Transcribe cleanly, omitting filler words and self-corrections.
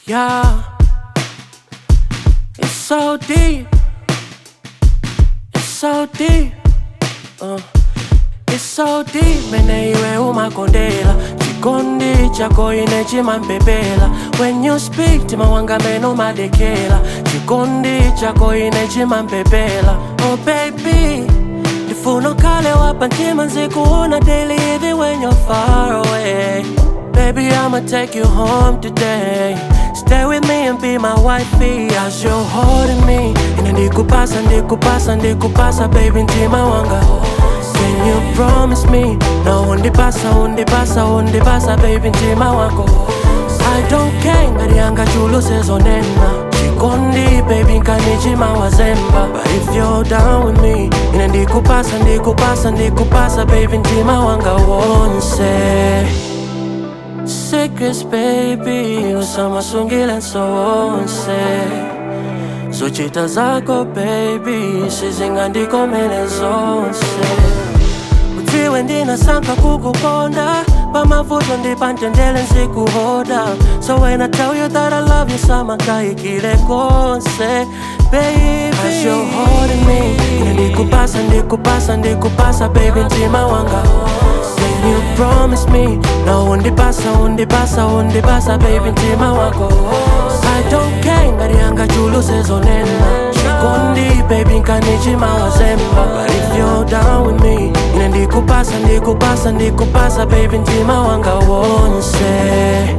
Yeah, it's so deep. It's so deep. It's so deep. Mene iwe umakondela chikondi chako ine chimampepela. When you speak mtima wanga meno madekela, chikondi chako ine chimampepela. Oh baby, ndifuna ukhale wapa mtima nzikuona daily even when you're far away. Baby, I'ma take you home today. Stay with me and be my wifey as you're holding me. Ine ndikupasa, ndikupasa, ndikupasa, baby, mtima wanga. Can you promise me? No, undipasa, undipasa, undipasa, baby, mtima wako. I don't care ngati angachuluse zonena. Chikondi, baby, nkanichima wazemba. But if you're down with me, ine ndikupasa, ndikupasa, ndikupasa, baby, mtima wanga wonse. Secrets, baby, usamasungile nsowonse. Zochita zako, baby, sizingandikomele zonse. Udziwe ndinasankha kukukonda, pamavuto ndi pamtendere nzikuhoda. So when I tell you that I love you, samakayikile konse, baby. As you're holding me, ine ndikupasa, ndikupasa, ndikupasa, baby, mtima wanga. Can you promise me? No, undipasa, undipasa, undipasa, baby, mtima wako. I don't care ngati angachuluse zonena. Chikondi, baby, nkanichima wazemba. But if you're down with me, ine ndikupasa, ndikupasa, ndikupasa, baby, mtima wanga wonse.